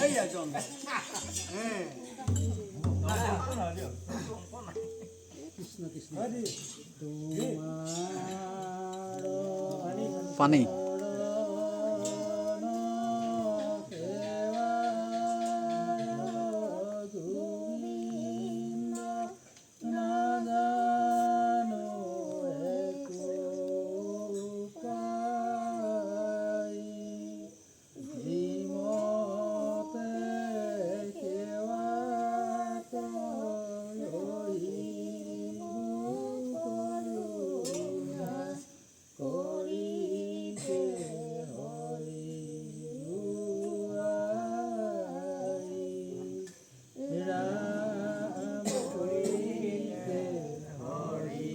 এইয়া জন। হে। কৃষ্ণ কৃষ্ণ। তোমাৰ পানী। চৰণ সেৱাৰ গোবিন্দ নাজানো একো উপায়। যিমতে সেৱাত ৰহিবো কৰুণা কৰিতে হৰি আই, ৰাম কৰিতে হৰি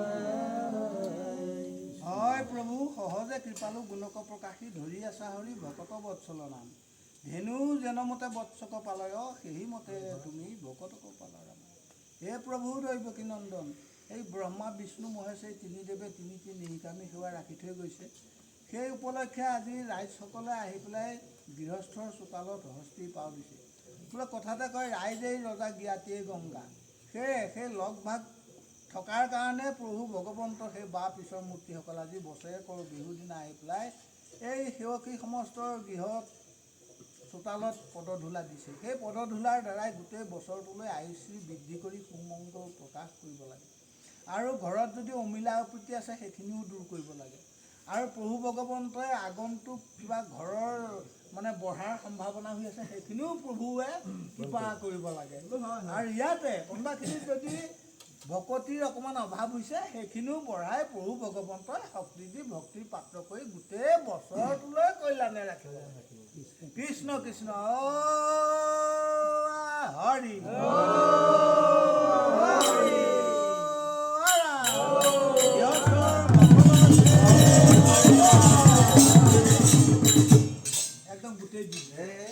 আই। হয় প্ৰভু, সহজে কৃপালু গুণক প্ৰকাশী ধৰি আছা হৰি ভকত বৎসল নাম। ধেনু যেনমতে বৎসক পালয়, সেহি মতে তুমি ভকতক পাল ৰাম। হে প্ৰভু দৈৱকী নন্দন, এই ব্ৰহ্মা বিষ্ণু মহেশ এই তিনি দেৱে তিনিটি নিকামী সেৱা ৰাখি থৈ গৈছে। সেই উপলক্ষে আজি ৰাইজসকলে আহি পেলাই গৃহস্থৰ চোতালত হস্তি পাও দিছে। বোলে কথাতে কয়, ৰাইজেই ৰজা জ্ঞাতিয়ে গংগা। সেয়ে সেই লগ ভাগ থকাৰ কাৰণে প্ৰভু ভগৱন্ত সেই বাপ ঈশ্বৰ মূৰ্তিসকল আজি বছৰেকৰ বিহুৰ দিনা আহি পেলাই এই সেৱকী সমস্তৰ গৃহত চোতালত পদধূলা দিছে। সেই পদধূলাৰ দ্বাৰাই গোটেই বছৰটোলৈ আয়ুশ্ৰী বৃদ্ধি কৰি সুমংগল প্ৰকাশ কৰিব লাগে আৰু ঘৰত যদি অমিলা অপ্ৰীতি আছে, সেইখিনিও দূৰ কৰিব লাগে। আৰু প্ৰভু ভগৱন্তই আগন্তুক কিবা ঘৰৰ মানে বঢ়াৰ সম্ভাৱনা হৈ আছে, সেইখিনিও প্ৰভুৱে কৃপা কৰিব লাগে। আৰু ইয়াতে কোনোবাখিনিত যদি ভকতিৰ অকণমান অভাৱ হৈছে, সেইখিনিও বঢ়াই প্ৰভু ভগৱন্তই শক্তি দি ভক্তিৰ পাত্ৰ কৰি গোটেই বছৰটোলৈ কল্যাণে ৰাখিব লাগে। কৃষ্ণ কৃষ্ণ। অ হৰি।